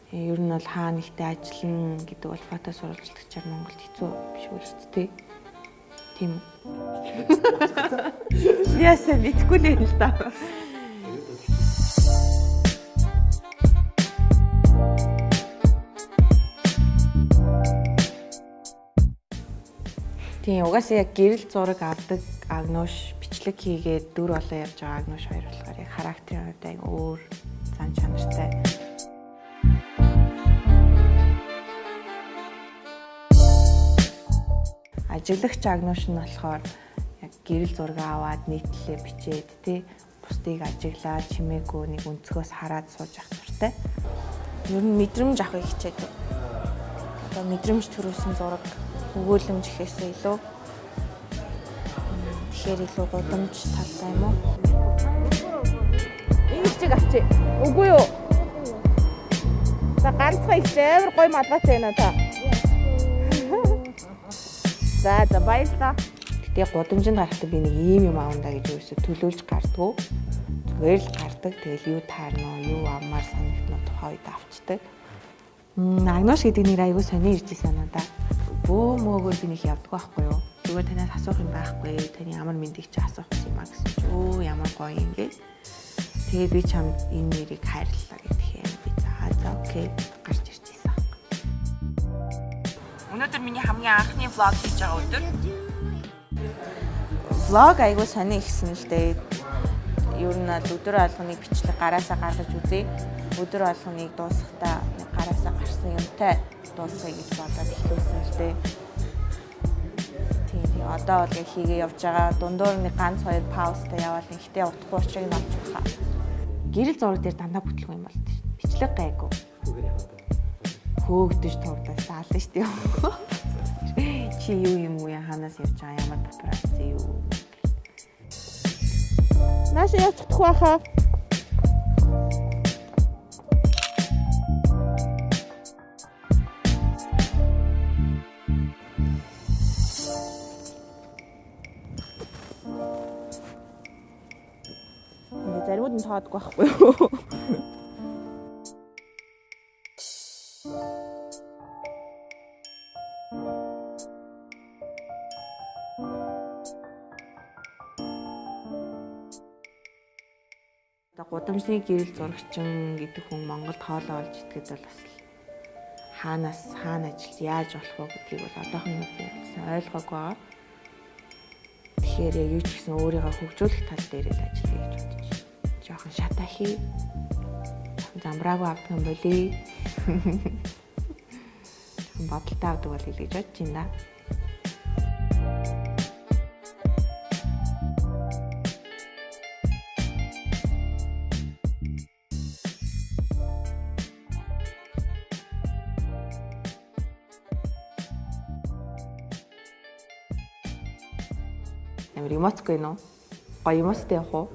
Ер нь бол хаа нэгтээ ажиллана гэдэг бол фото сурвалжлагчаар Монголд хэцүү биш үү шүү дээ. Тийм үү? Яасан мэдэхгүй л юм л да. Тийм, угаасаа яг гэрэл зураг авдаг Агнууш, бичлэг хийгээд дүр болоо явж байгаа Агнууш хоёр болохоор яг характерын хувьд аяг өөр зан чанартай. Ажиглагч Агнууш нь болохоор яг гэрэл зураг аваад нийтлэлээ бичээд тий бусдыг ажиглаад чимээгүй нэг өнцгөөс хараад сууж явах дуртай. Ер нь мэдрэмж авахыг хичээдэг. Одоо мэдрэмж төрүүлсэн зураг өгөөлөмж гэхээсээ илүү тэгэхээр илүү гудамж талтай юм уу? Энэ чиг авчи. Үгүй юу? За ганцхан их амар гоё малгайтай байна та. За за баярлалаа. Гэтэ гудамжинд гарахдаа би нэг ийм юм аавна гэж юусоо төлөөлж гардггүй. Зүгээр л гардаг. Тэгэл юу таарна уу, юу авмаар санагдана уу тухайн үед авчдаг. Агнууш гэдэг нэр айгүй сони ирж исэн надаа. Бөө мөөгөр би нэг явдаг байхгүй юу? Зүгээр танаас асуух юм байхгүй. Таны ямар мэндийг чи асуух юм а гэсэн чи өө ямар гоё юм гээ. Тэгээ би чамд энэ нэрийг хайрлаа гэх юм. Би за за окей гарч ирж исэн. Өнөөдөр миний хамгийн анхны влог хийж байгаа өдөр. Влог айгүй сони ихсэн л дээ. Ер нь л өдөр болгоныг бичлэг гараасаа гаргаж үзье. Өдөр болгоныг дуусгахдаа гараасаа гарсан юмтай дуусгая гэж бодоод эхлүүлсэн л дээ. Тийм тийм одоо бол яг хийгээ явж байгаа. Дундуур нэг ганц хоёр паузтай яваал нэгтээ утгагүй учрыг нь олж баха. Гэрэл зураг дээр дандаа бүтлгүй юм болд шин. Бичлэг гайгүй. Хөөгдөж туурдаж даална шүү дээ. Чи юу юм уу хаанаас явж байгаа ямар папарацци юу. Наашаа явчих байхаа. Ингээ заримуд нь тоодгүй байхгүй юу? Гудамжны гэрэл зурагчин гэдэг хүн Монголд хоолоо олж идэхэд бол бас хаанаас хаана ажиллаж яаж болох вэ гэдгийг бол одоохон би сайн ойлгоогүй байгаа. Тэгэхээр яг юу ч гэсэн өөрийгөө хөгжүүлэх тал дээр л ажиллая гэж бодож байна. Жохон шатахи. Жохон замбраагүй авдаг юм болий. Жохон бодолтой авдаг бол гэж бодож байна да. Амар эмоцгүй нүү? Гоё эмоцтой явах уу?